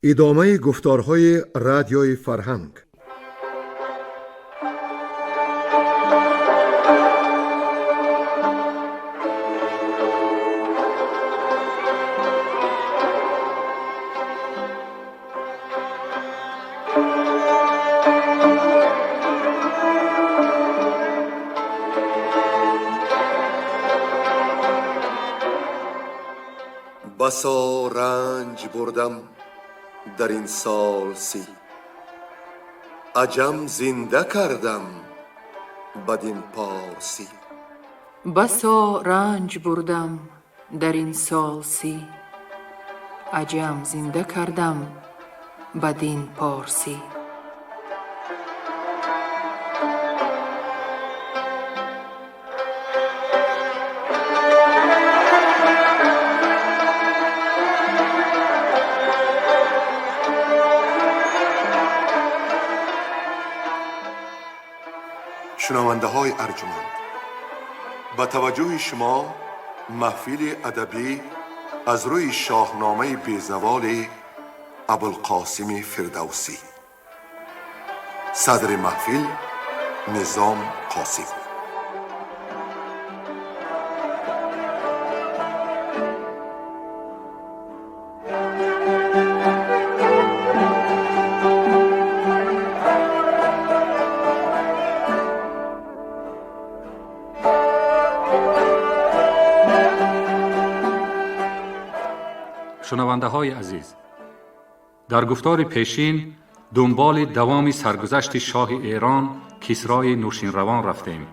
Идомаи гуфторҳои Радиои Фарҳанг. Басо ранҷ бурдам дар ин сол 30, аҷам зинда кардам бадин порсӣ. Басо ранҷ бурдам дар ин сол 30, аҷам зинда кардам бадин порсӣ. Шунавандаҳои арҷманд, ба таваҷҷӯҳи шумо маҳфили адабӣ аз рӯи шоҳномаи безаволи Абулқосими Фирдавсӣ. Садри маҳфил Низом Қосим. Шунавандаҳои азиз, дар гуфтори пешин дунболи давоми саргузашти шоҳи Эрон Кисрои Нӯшинравон рафтем.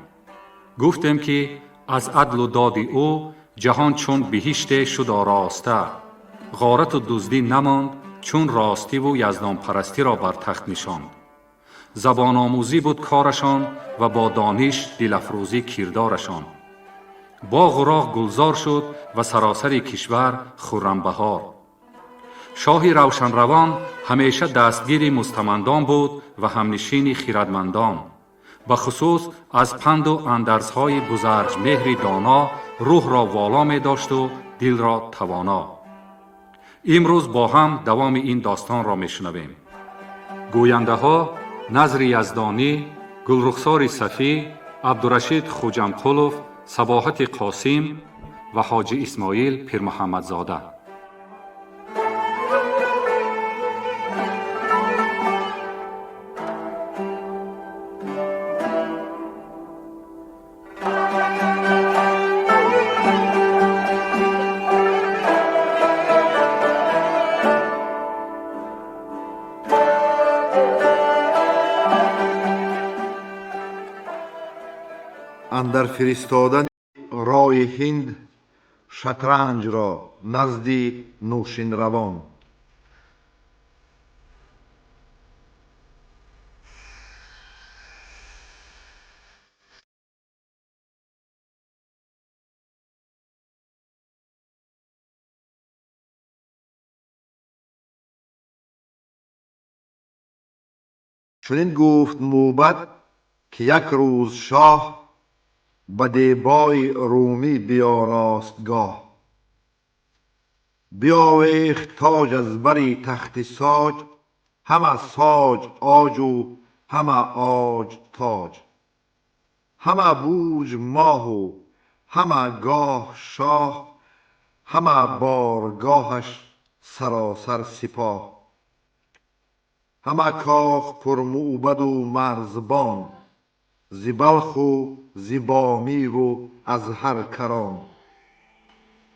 Гуфтем, ки аз адлу доди ӯ ҷаҳон чун биҳиште шуд ороста, ғорату дуздӣ намонд, чун ростиву яздонпарастиро бар тахт нишонд. Забономӯзӣ буд корашон ва бо дониш дилафрӯзӣ кирдорашон. Боғу роғ гулзор шуд ва саросари кишвар хуррамбаҳор. Шоҳи равшанравон ҳамеша дастгири мустамандон буд ва ҳамнишини хирадмандон. Бахусус аз панду андарзҳои бузарҷмеҳри доно рӯҳро воло медошту дилро тавоно. Имрӯз бо ҳам давоми ин достонро мешунавем. Гӯяндаҳо Назри Яздонӣ, Гулрухсори Сафӣ, Абдурашид Хуҷамқулов, Сабоҳати Қосим ва Ҳоҷи Исмоил Пирмуҳаммадзода. Андар фиристодани рои ҳинд шатранҷро назди Нӯшинравон. Чунин гуфт мӯбад, ки як рӯз шоҳ ба дебои румӣ биёростгоҳ. Биёвехт тоҷ аз бари тахти соҷ, ҳама соҷ оҷу ҳама оҷ тоҷ. Ҳама бӯҷ моҳу ҳама гоҳ шоҳ, ҳама боргоҳаш саросар сипоҳ. Ҳама кох пурмӯбаду марзбон, зи Балху зи Помиру аз ҳар карон.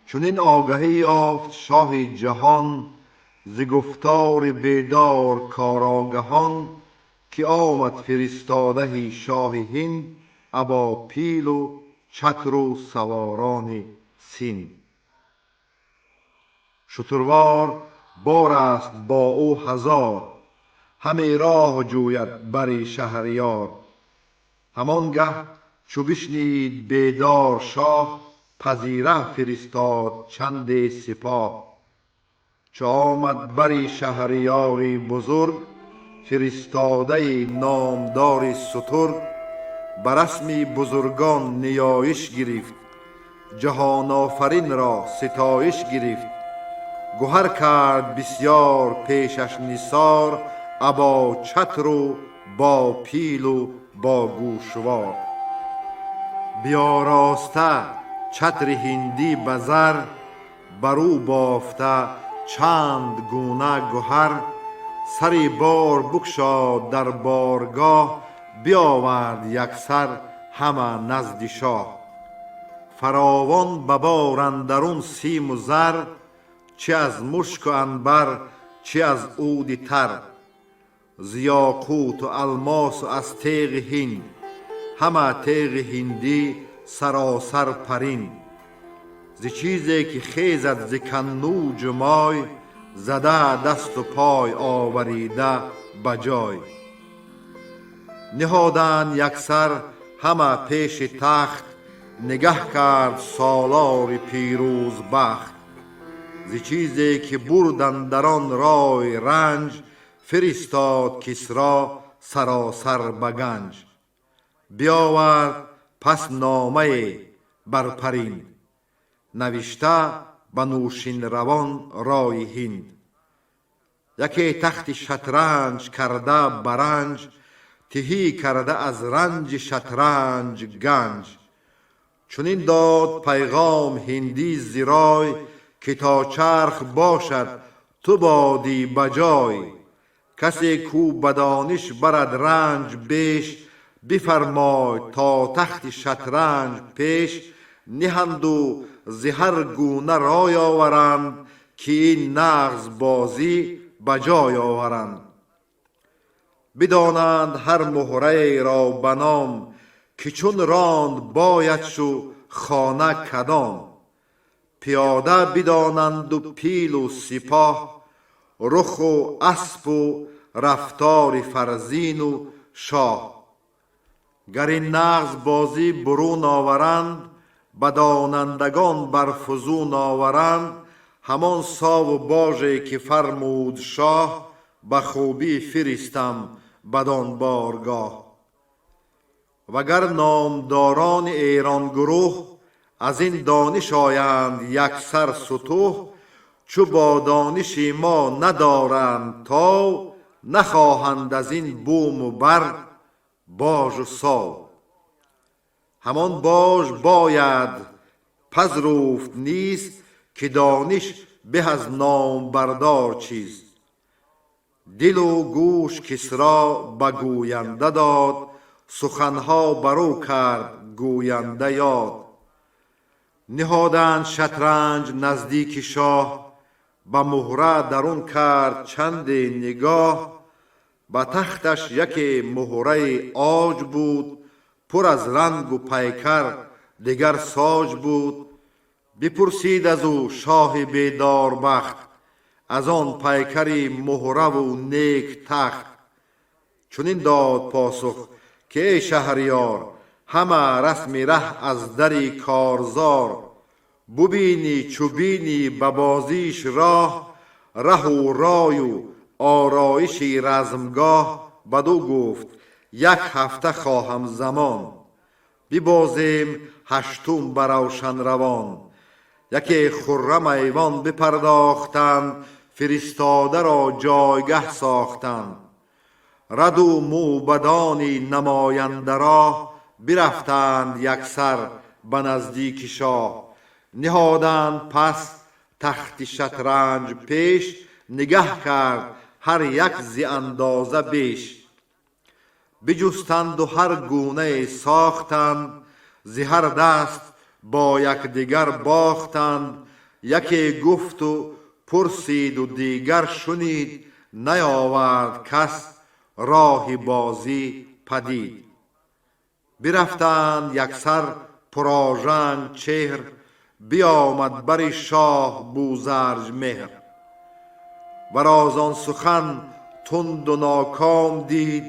Чунин огаҳӣ ёфт шоҳи ҷаҳон, зи гуфтори бедор корогаҳон, ки омад фиристодаи шоҳи ҳинд або пилу чатру саворони син. Шутурвор бор аст бо ӯ 1000, ҳаме роҳ ҷӯяд бари шаҳриёр. Ҳамон гаҳ чу бишнид бедор шоҳ, пазира фиристод чанде сипоҳ. Чу омад бари шаҳриёри бузург, фиристодаи номдори сутург, ба расми бузургон ниёиш гирифт, ҷаҳонофаринро ситоиш гирифт. Гавҳар кард бисёр пешаш нисор, або чатр ва бо пил ва бо гӯшвор. Биёроста чатри ҳиндӣ ба зар, бар ӯ бофта чанд гуна гавҳар. Сари бор бикушод дар боргоҳ, биёвард яксар ҳама назди шоҳ. Фаровон ба бор андарун сим ва зар, чи аз мушк ва анбар, чи аз уди тар. Зи ёқут ва олмос ва аз теғи ҳинд, ҳама теғи ҳиндӣ саросар парин. Зи чизе ки хезад зи каннуҷ мой, зада даст ва пой оварида ба ҷой. Ниҳоданд яксар ҳама пеши тахт, нигаҳ кард солори пирӯзбахт. Зи чизе ки бурд андар он рой ранҷ, фиристод Кисро саросар ба ганҷ. Биёвард пас номае бар парин, навишта ба Нӯшинравон рои Ҳинд. Яке тахти шатранҷ карда баранҷ, тиҳӣ карда аз ранҷи шатранҷ ганҷ. Чунин дод пайғом ҳиндӣ зи рой, ки то чарх бошад ту бодӣ ба ҷой. Касе ку ба дониш барад ранҷ беш, бифармой то тахти шатранҷ пеш. Ниҳанд ва зи ҳар гуна рой оваранд, ки ин нағз бозӣ ба ҷой оваранд. Бидонанд ҳар муҳрае ро ба ном, ки чун ронд бояд шу хона кадом. Пиёда бидонанд ва пил ва сипоҳ, рух ва асп ва рафтори фарзин ва шоҳ. Гар ин нағз бозӣ бурун оваранд, ба донандагон бар фузун оваранд. Ҳамон сову боже ки фармуд шоҳ, ба хубӣ фиристам бадон боргоҳ. Вагар номдорони Эрон гурӯҳ, аз ин дониш оянд яксар сутӯҳ. Чу бо дониши мо надоранд тов, нахоҳанд аз ин бум ва бар бож ва сов. Ҳамон бож бояд пазруфт низ, ки дониш беҳ аз номбардор чиз. Дил ва гӯш Кисро ба гӯянда дод, суханҳо бар ӯ кард гӯянда ёд. Ниҳоданд шатранҷ наздики шоҳ, ба муҳра дарун кард чанде нигоҳ. Ба тахташ яке муҳраи оҷ буд, пур аз ранг ва пайкар дигар соҷ буд. Бипурсид аз ӯ шоҳи бедорбахт, аз он пайкари муҳра ва нек тахт. Чунин дод посух ки эй шаҳриёр, ҳама расми раҳ аз дари корзор. Бубинӣ чу бинӣ ба бозиш роҳ, раҳу рою ороиши размгоҳ. Бадӯ гуфт як ҳафта хоҳам замон, бибозем ҳаштум ба равшанравон. Яке хуррам айвон бипардохтанд, фиристодаро ҷойгаҳ сохтанд. Раду мӯбадони намоянда роҳ, бирафтанд яксар ба наздики шоҳ. Ниҳоданд пас тахти шатранҷ пеш, нигаҳ кард ҳар як зи андоза беш. Биҷустанд ва ҳар гунае сохтанд, зи ҳар даст бо якдигар бохтанд. Яке гуфт ва пурсид ва дигар шунид, наёвард кас роҳи бозӣ падид. Бирафтанд яксар пурожанг чеҳр, биёмад бари шоҳ Бӯзарҷмеҳр. Вароз он сухан тунд ва ноком дид,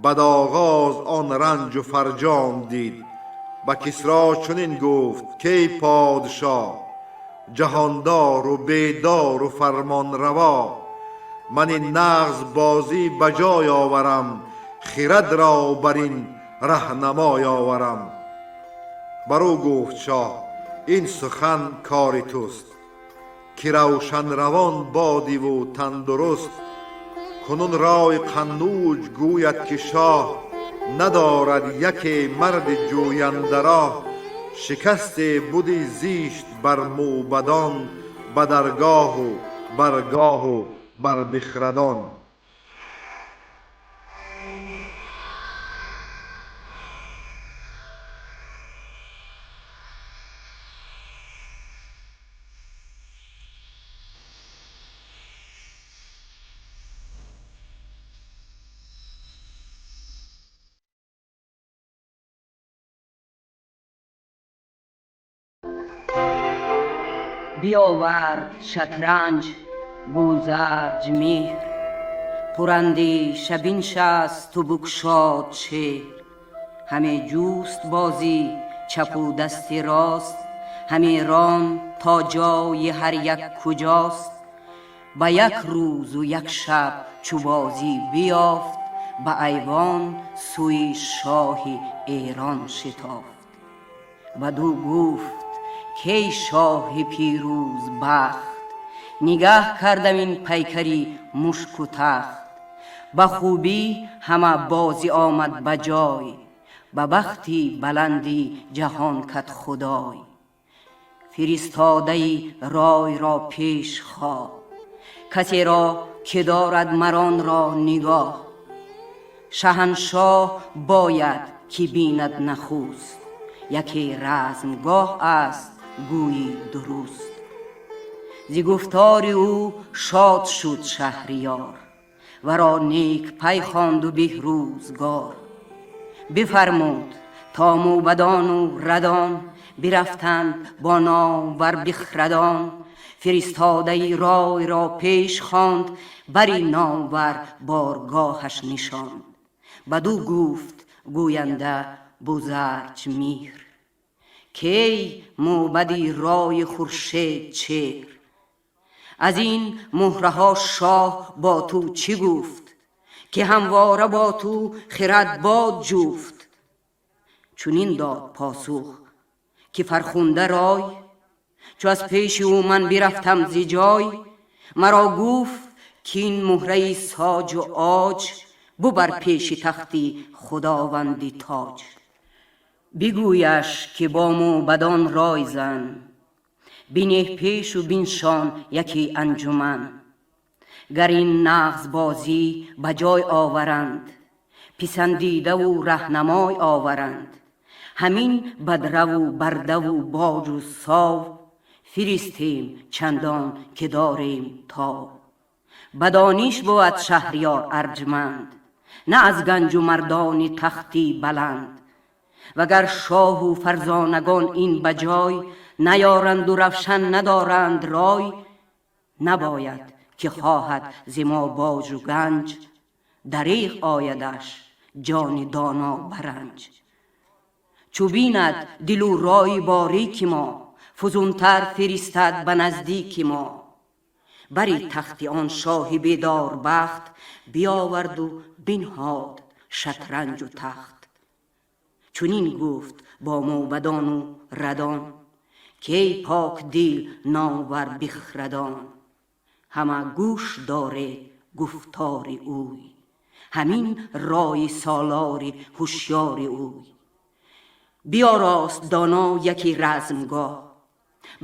бад оғоз он ранҷ ва фарҷом дид. Ба Кисро чунин гуфт кай подшоҳ, ҷаҳондор ва бедор ва фармонраво. Ман ин нағз бозӣ ба ҷой оварам, хирад ро бар ин раҳнамой оварам. Бар ӯ гуфт шоҳ ин сухан кори туст, Ки равшанравон бодиву тандуруст. Кунун рой Қаннуҷ гӯяд, ки шоҳ надорад яке марди ҷӯянда роҳ. Шикасте буди зишт бар мӯбадон, ба даргоҳу баргоҳу бар бихрадон. Биёвард шатранҷ Бузарҷмеҳр, пурандеша биншасту букшод чеҳр. Ҳаме ҷуст бозӣ чапу дасти рост, ҳаме рон то ҷои ҳар як куҷост. Ба як рӯзу як шаб чу бозӣ биёфт, ба айвон сӯи шоҳи Эрон шитофт. Бадӯ гуфт: кей шоҳи пирӯзбахт, нигаҳ кардам ин пайкари мушку тахт. Ба хубӣ ҳама бозӣ омад ба ҷой, ба бахти баланди ҷаҳон кад худой. Фиристодаи ройро пеш хоҳ, касеро ки дорад маронро нигоҳ. Шаҳаншоҳ бояд ки бинад нахуст, яке размгоҳ аст гӯйи дуруст. Зи гуфтори ӯ шод шуд шаҳриёр, варо нек пай хонду беҳрӯзгор. Бифармуд то мӯбадону радон бирафтанд бо номвар бихрадон. Фиристодаи ройро пеш хонд, бари номвар боргоҳаш нишонд. Бадӯ гуфт гӯянда Бузарҷмеҳр: кей мӯбади рои хуршед чеҳр, аз ин муҳраҳо шоҳ бо ту чӣ гуфт, ки ҳамвора бо ту хирад бод ҷуфт? Чунин дод посух ки фархунда рой, чу аз пеши ӯ ман бирафтам зи ҷой, маро гуфт ки ин муҳраи соҷу оҷ бубар пеши тахти худованди тоҷ. Бигӯяш ки бо мӯбадон рой зан, бинеҳ пешу биншон яке анҷуман. Гар ин нағз бозӣ ба ҷой оваранд, писандидаву раҳнамой оваранд, ҳамин бадраву бардаву боҷу сов фиристем чандон ки дорем тов. Ба дониш бувад шаҳриёр арҷманд, на аз ганҷу мардони тахти баланд. Вагар шоҳу фарзонагон ин ба ҷой наёранду равшан надоранд рой, набояд ки хоҳад зи мо боҷу ганҷ, дареғ оядаш ҷони доно ба ранҷ. Чу бинад дилу рои борики мо, фузунтар фиристад ба наздики мо. Бари тахти он шоҳи бедорбахт биёварду бинҳод шатранҷу тахт. Чунин гуфт бо мӯбадону радон: кей пок дил номвар бихрадон, ҳама гӯш доред гуфтори ӯй, ҳамин рои солори ҳушёри ӯй. Биёрост доно яке размгоҳ,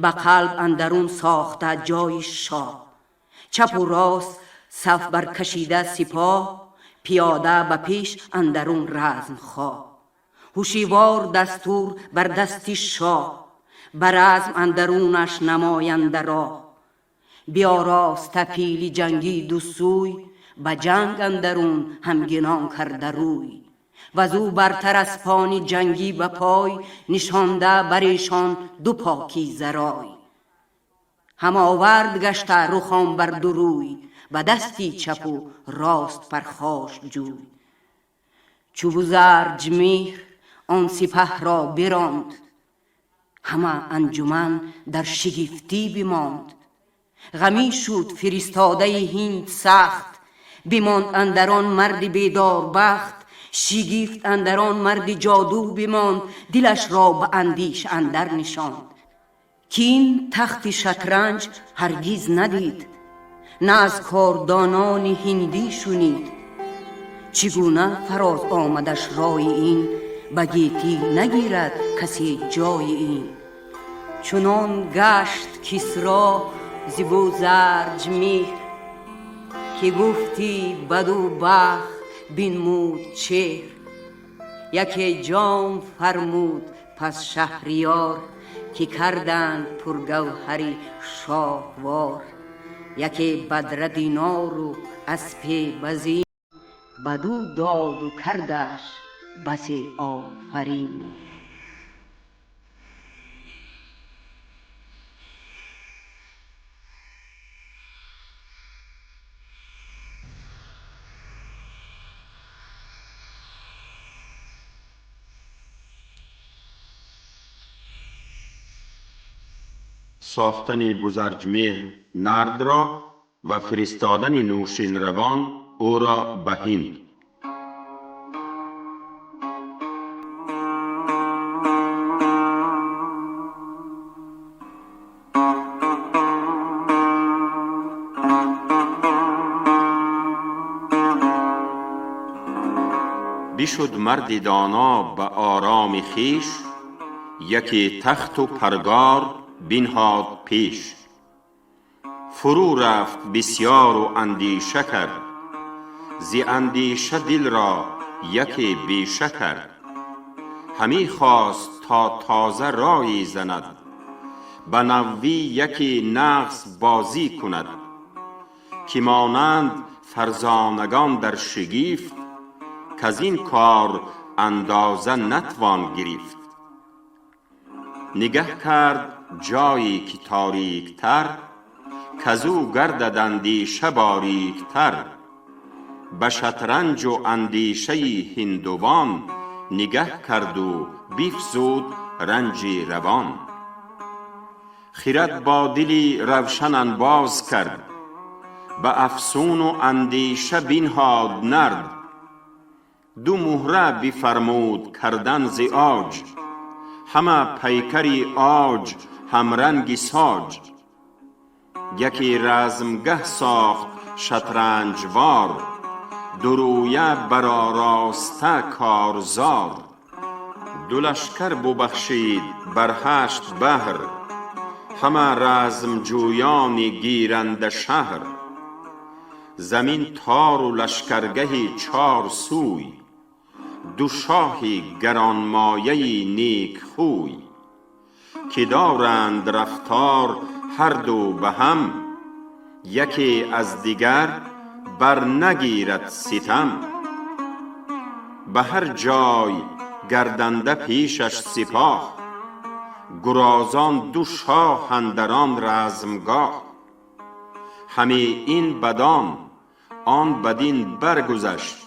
ба қалб андарун сохта ҷои шоҳ. Чапу рост саф баркашида сипоҳ, пиёда ба пеш андарун размхоҳ. Ҳушивор дастур бар дасти шоҳ, ба разм андарунаш намоянда роҳ. Биёроста пили ҷангӣ ду сӯй, ба ҷанг андарун ҳамгинон карда рӯй. Вазӯ бартар аспони ҷангӣ ба пой, нишонда бар эшон ду покиза рой. Ҳамовард гашта рухон бар ду рӯй, ба дасти чапу рост пархош ҷӯй. Чу Бузарҷмеҳр он сипаҳро биронд, ҳама анҷуман дар шигифтӣ бимонд. Ғамӣ шуд фиристодаи ҳинд сахт, бимонд андарон марди бедорбахт. Шигифт андарон марди ҷоду бимонд, дилашро ба андеша андар нишонд. Кин тахти шатранҷ ҳаргиз надид, на аз кордонони ҳиндӣ шунид. Чӣ гуна фароз омадаш рои ин, ба гетӣ нагирад касе ҷои ин. Чунон гашт Кисро зи Бузарҷмеҳр, ки гуфтӣ баду бахт бинмуд чеҳр. Яке ҷом фармуд пас шаҳриёр, ки карданд пургавҳари шоҳвор. Яке бадра динору аспе базин, баду доду кардаш басе офарин. Сохтани Бузарҷмеҳр нардро ва фиристодани Нӯшинравон ӯро ба Ҳинд. Бишуд марди доно ба ороми хеш, яке тахту паргор бинҳод пеш. Фурӯ рафт бисёру андеша кард, зи андеша дилро яке беша кард. Ҳамӣ хост то тоза рایی занад, ба наввӣ яке нағз бозӣ кунад, ки монанд фарзонагон дар шигифт, каз ин кор андоза натвон гирифт. Нигаҳ кард ҷое ки ториктар, казу гардад андеша бориктар. Ба шатранҷу андешаи ҳиндувон нигаҳ карду бифзуд ранҷи равон. Хирад бо дили равшан анбоз кард, ба афсуну андеша бинҳод нард. Ду муҳра бифармуд кардан зи оҷ, ҳама пайкари оҷ ҳамранги соҷ. Яке размгаҳ сохт шатранҷвор, дурӯя баророста корзор. Ду лашкар бубахшид бар ҳашт баҳр, ҳама размҷӯёни гиранда шаҳр. Замин тору лашкаргаҳи чор сӯй, ду шоҳи гаронмояи некхӯй, ки доранд рафтор ҳарду ба ҳам, яке аз дигар бар нагирад ситам. Ба ҳар ҷой гарданда пешаш сипоҳ, гурозон ду шоҳ андар он размгоҳ. Ҳаме ин бадон, он бадин баргузашт,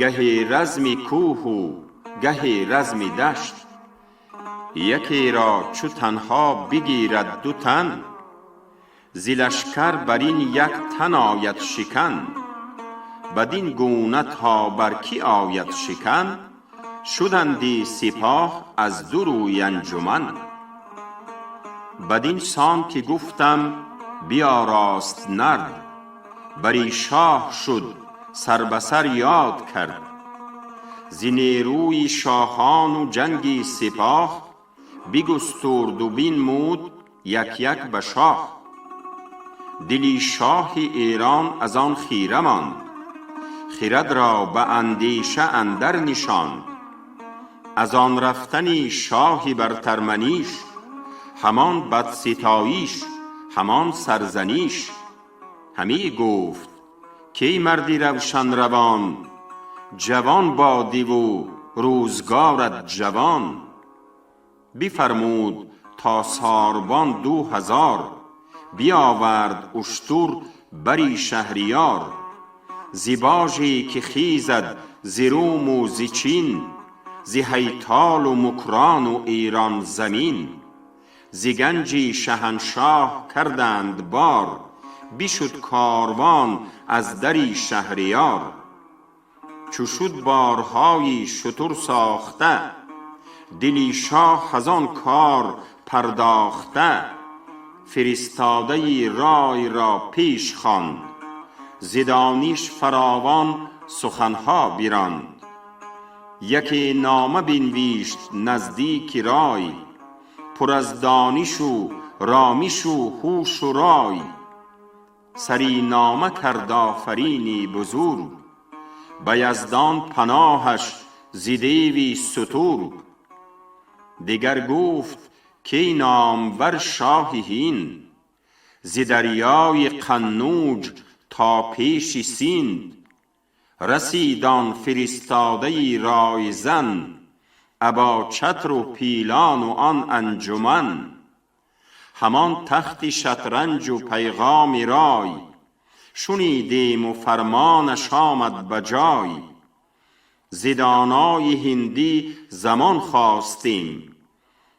гаҳе разми кӯҳу гаҳе разми дашт. Якеро чу танҳо бигирад ду тан, зи лашкар бар ин як тан ояд шикан. Бадин гуна то бар кӣ ояд шикан, шуданди сипоҳ аз ду рӯй анҷуман. Бадин сон ки гуфтам биёрост нард, бари шоҳ шуд сар ба сар ёд кард. Зи нерӯи шоҳону ҷанги сипоҳ, бигустурду бинмуд як як ба шоҳ. Дили шоҳи Эрон аз он хира монд, хирадро ба андеша андар нишонд. Аз он рафтани шоҳи бартарманиш, ҳамон бадситоиш, ҳамон сарзаниш. Ҳамӣ гуфт кай марди равшанравон, ҷавон бодиву рӯзгорат ҷавон. Бифармуд то сорбон 2000, биёвард уштур бари шаҳриёр. Зи боже ки хезад зи Руму зи Чин, зи Ҳайтолу Мукрону Эрон замин. Зи ганҷи шаҳаншоҳ карданд бор, бишуд корвон аз дари шаҳриёр. Чу шуд борҳои шутур сохта, дили шоҳ аз он кор پرداخته، فرستاده رای را پیش خواند. ز دانش فراوان سخنها براند. یکی نامه بنوشت نزدیک رای، پر از دانش و رامش و هوش و رای. سری نامه کرد آفرینی بزرگ، به یزدان پناهش ز دیو سترگ. دگر گفت کای نامور شاه هند، ز دریای قنوج تا پیش سیند. رسید آن فرستاده رای زن، ابا چتر و پیلان و آن انجمن. همان تخت شطرنج و پیغام رای، شنیدیم و فرمانش آمد به جای. ز دانای هندی زمان خواستیم،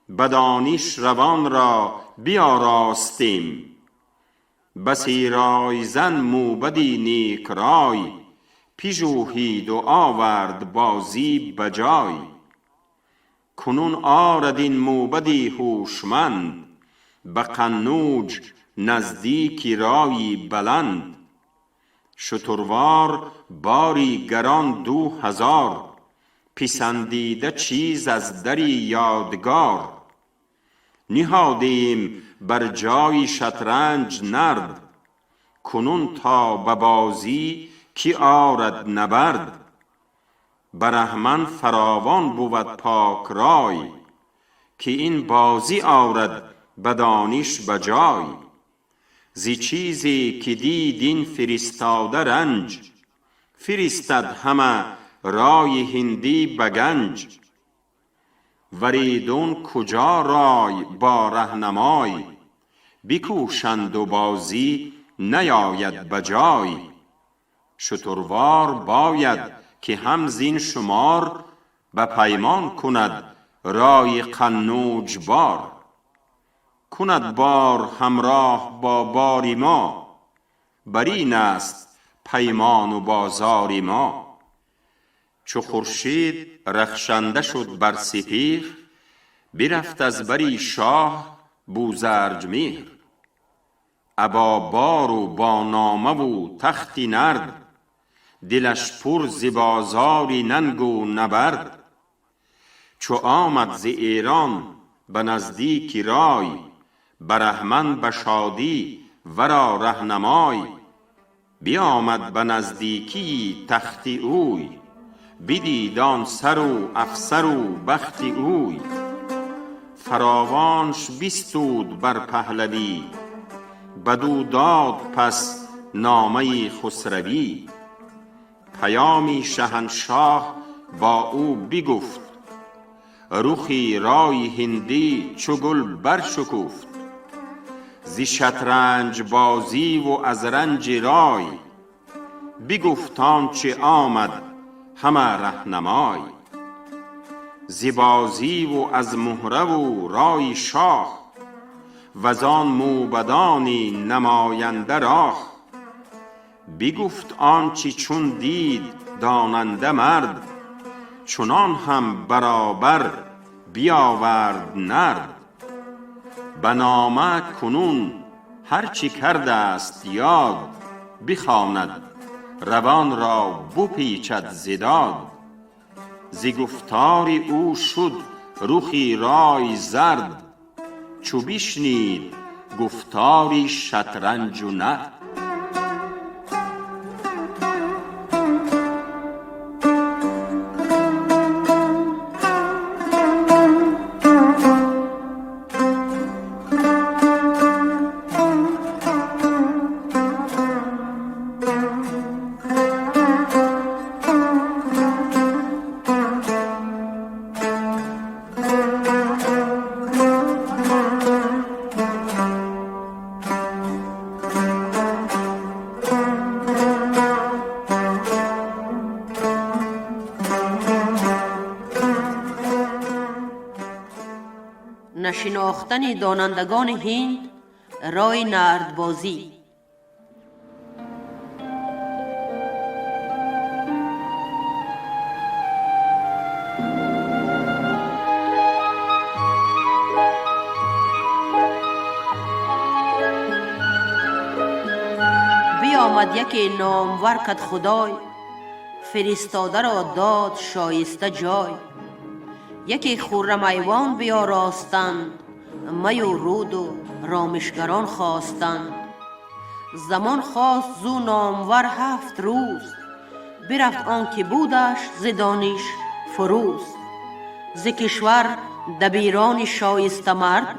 به دانش روان را بیاراستیم. بسی رایزن موبدی نیک رای، پژوهید و آورد بازی به جای. کنون آرد این موبدی هوشمند، به قنوج نزدیک رایی بلند. شتروار باری گران 2000، پسندیده چیز از دری یادگار. نهادیم بر جای شطرنج نرد، کنون تا به بازی کی آرد نبرد. برهمن فراوان بود پاک رای، که این بازی آرد به دانش به جای. ز چیزی که دید این فرستاده رنج، فرستد همه رای هندی به گنج. ور ایدون کجا رای با رهنمای، بکوشند و بازی نیاید به جای. شتروار باید که هم زین شمار، به پیمان کند رای قنوج بار. کند بار همراه با باری ما، بر این است پیمان و بازار ما. چو خورشید رخشنده شد بر سپهر، برفت از بری شاه بوزرجمهر. ابا بار و با نامه و تخت نرد، دلش پر ز بازار ننگ و نبرد. چو آمد ز ایران به نزدیک رای، برهمن به شادی ورا رهنمای. بیامد به نزدیکی تخت اوی، بدید آن سر و افسر و بخت اوی. فراوانش بستود بر پهلوی، بدو داد پس نامه خسروی. پیامی شهنشاه با او بگفت، رخی رای هندی چو گل برشکفت. ز شطرنج بازی و از رنج رای، بگفت آنچه آمد همه رهنمای. ز بازی و از مهره و رای شاه، وزان موبدان نماینده راه. بگفت آنچه چون دید داننده مرد، چنان هم برابر بیاورد نرد. به نامه کنون هر چه کرده است یاد، بخواند روان را بپیچد ز داد. ز گفتار او شد رخ رای زرد، چو بشنید گفتار شطرنج و نرد. نشناختن دانندگان هند رای نردبازی. یکی نامور کد خدای، فرستاده را داد شایسته جای. یکی خرم ایوان بیاراستند، می و رود و رامشگران خواستند. زمان خواست زو نامور 7 روز، برفت آن که بودش ز دانش فروز. ز کشور دبیران شایسته مرد،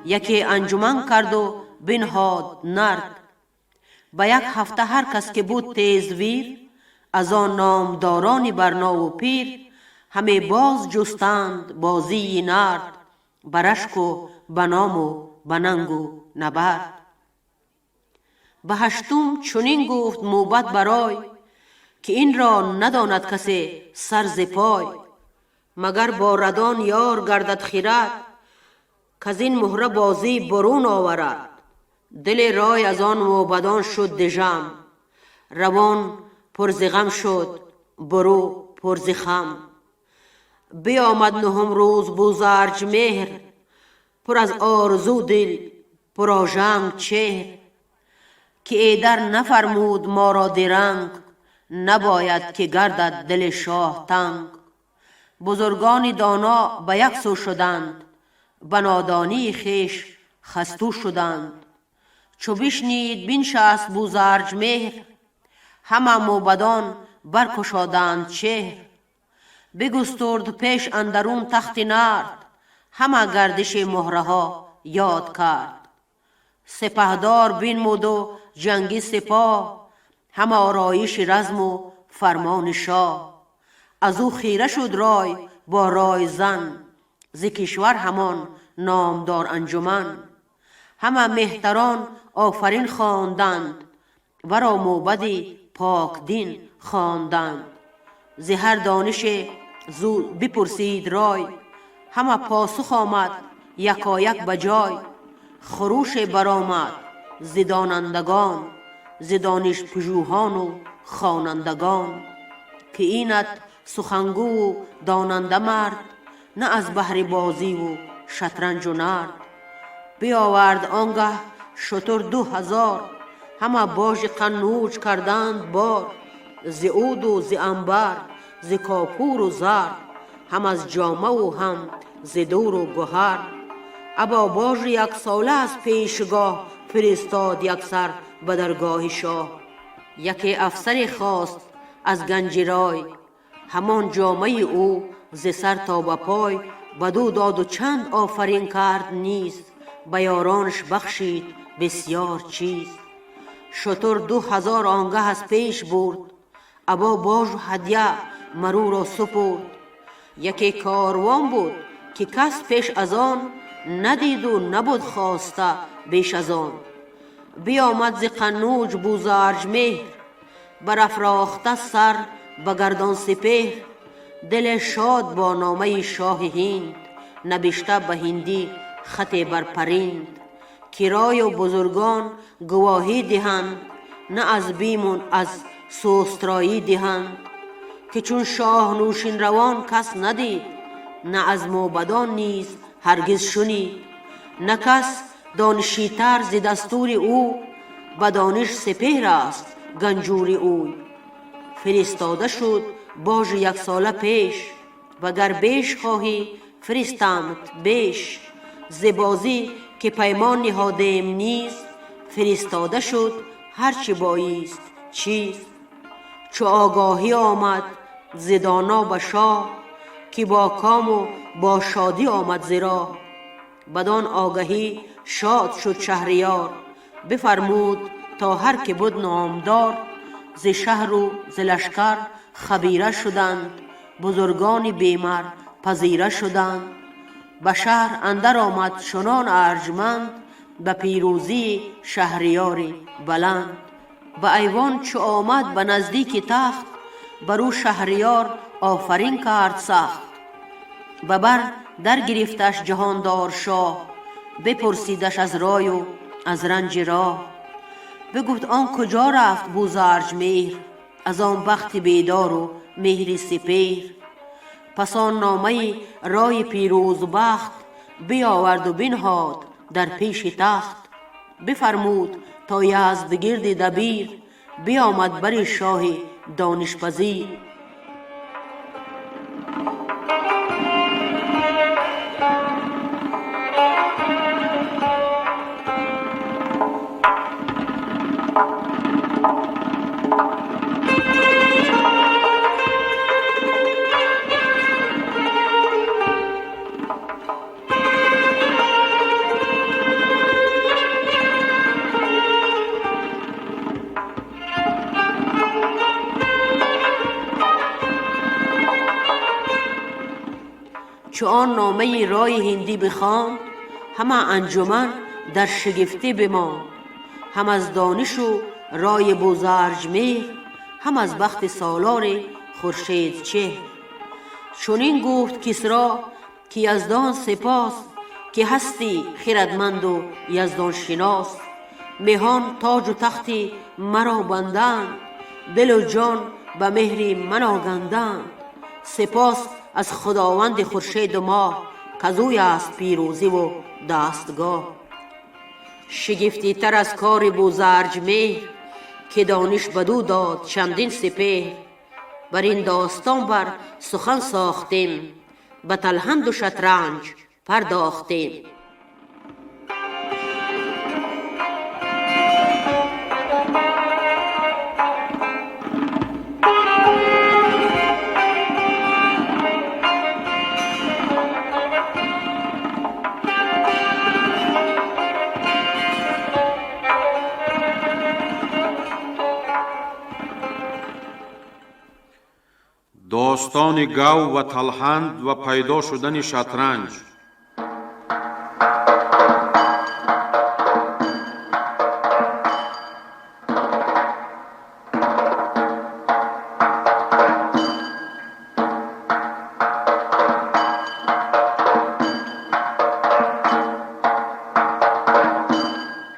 یکی انجمن کرد و بنهاد نرد. به 1 هفته هر کس که بود تیز ویر، از آن نامداران برنا و پیر. همه باز جستند بازی نرد، برشک و بنام و بننگ و نبرد. به 8م چنین گفت موبد برای، که این را نداند کسی سر ز پای. مگر با ردان یار گردد خیرت، کز این مهره بازی برون آورد. دل رای از آن موبدان شد دژم، روان پر ز غم شد برو پر ز خم. بیامد 9م روز بوزرج مهر، پر از آرزو دل پر آژنگ چهر. که ایدر نفرمود ما را درنگ، نباید که گردد دل شاه تنگ. بزرگان دانا به یک سو شدند، به نادانی خویش خستو شدند. چو بشنید بنشست بوزرج مهر، همه موبدان برکشادند چهر. بگسترد پیش اندرون تخت نرد، همه گردش مهره ها یاد کرد. سپهدار بنمود و جنگی سپاه، همه آرایش رزم و فرمان شاه. از او خیره شد رای با رای زن، ز کشور همان نامدار انجمن. همه مهتران آفرین خواندند، ورا موبد پاک دین خواندند. ز هر دانش زو بپرسید رای، همه پاسخ آمد یکایک به جای. خروش برآمد ز دانندگان، ز دانش پژوهان و خوانندگان. که اینت سخنگو و داننده مرد، نه از بهر بازی و شطرنج و نرد. بیاورد آنگه شتر 2000، همه باژ قنوج کردند بار. ز عود و ز عنبر ز کاپور و زر، هم از جامه و هم ز دور و گهر. ابا باژ 1 ساله از پیشگاه، فرستاد یک سر به درگاه شاه. یکی افسر خواست از گنج رای، همان جامه او ز سر تا به پای. بدو داد و چند آفرین کرد نیز، به یارانش بخشید بسیار چیز. شتر 2000 آنگه از پیش برد، ابا باژ و هدیه مرو را سپرد. یکی کاروان بود که کس پیش از آن، ندید و نبود خواسته بیش از آن. بیامد ز قنوج بوزرج مهر، برافراخته سر به گردان سپهر. دل شاد با نامه شاه هند، نبشته به هندی خط بر پرند. که رای و بزرگان گواهی دهند، نه از بیم و از سوسترایی دهند. که چون شاه نوشین روان کس ندید، نه از موبدان نیز هرگز شنید. نه کس دانشیتر ز دستور او، به دانش سپهر است گنجور اوی. فرستاده شد باژ 1 ساله پیش، وگر بیش خواهی فرستمت بیش. ز بازی که پیمان نهادیم نیز، فرستاده شد هرچه بایست چیز. چو آگاهی آمد ز دانا به شاه، که با کام و با شادی آمد ز راه. بدان آگهی شاد شد شهریار، بفرمود تا هر که بود نامدار. ز شهر و ز لشکر خبیره شدند، بزرگان بیمر پذیره شدند. به شهر اندر آمد چنان ارجمند، به پیروزی شهریار بلند. به ایوان چو آمد به نزدیک تخت، بر او شهریار آفرین کرد سخت. به بر در گرفتش جهاندار شاه، بپرسیدش از رای و از رنج راه. بگفت آن کجا رفت بوزرج مهر، از آن بخت بیدار و مهر سپهر. پس آن نامه رای پیروز بخت، بیاورد و بنهاد در پیش تخت. بفرمود تا یزدگرد دبیر، Биомад бари шоҳи донишпазир. Чу он номаи рои ҳиндӣ бихонд, ҳама анҷуман дар шигифтӣ бимонд. Ҳам аз донишу рои Бузарҷмеҳр, ҳам аз бахти солори хуршедчеҳр. Чунин гуфт Кисро, ки Яздон сипос, ки ҳастӣ хирадманду яздоншинос. Меҳон тоҷу тахти маро банданд, дилу ҷон ба меҳри ман оганданд. Сипос аз худованди хуршеду моҳ, казӯй аст пирӯзиву дастгоҳ. Шигифтитар аз кори Бузарҷмеҳр, ки дониш бадӯ дод чандин сипеҳр. Бар ин достон бар сухан сохтем, ба талҳанду шатранҷ пардохтем. Достони гав ва талҳанд ва пайдо шудани шатранҷ.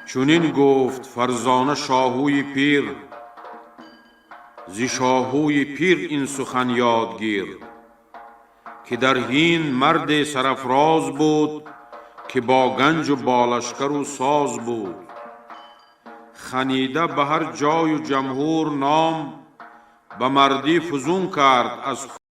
Чунин гуфт фарзона шоҳӯи пир: зи шоҳӯи пир ин сухан ёдгир, ки дар ҳинд марде сарафроз буд, ки бо ганҷу бо лашкару соз буд. Ханида ба ҳар ҷою ҷамҳур ном, ба мардӣ фузун кард аз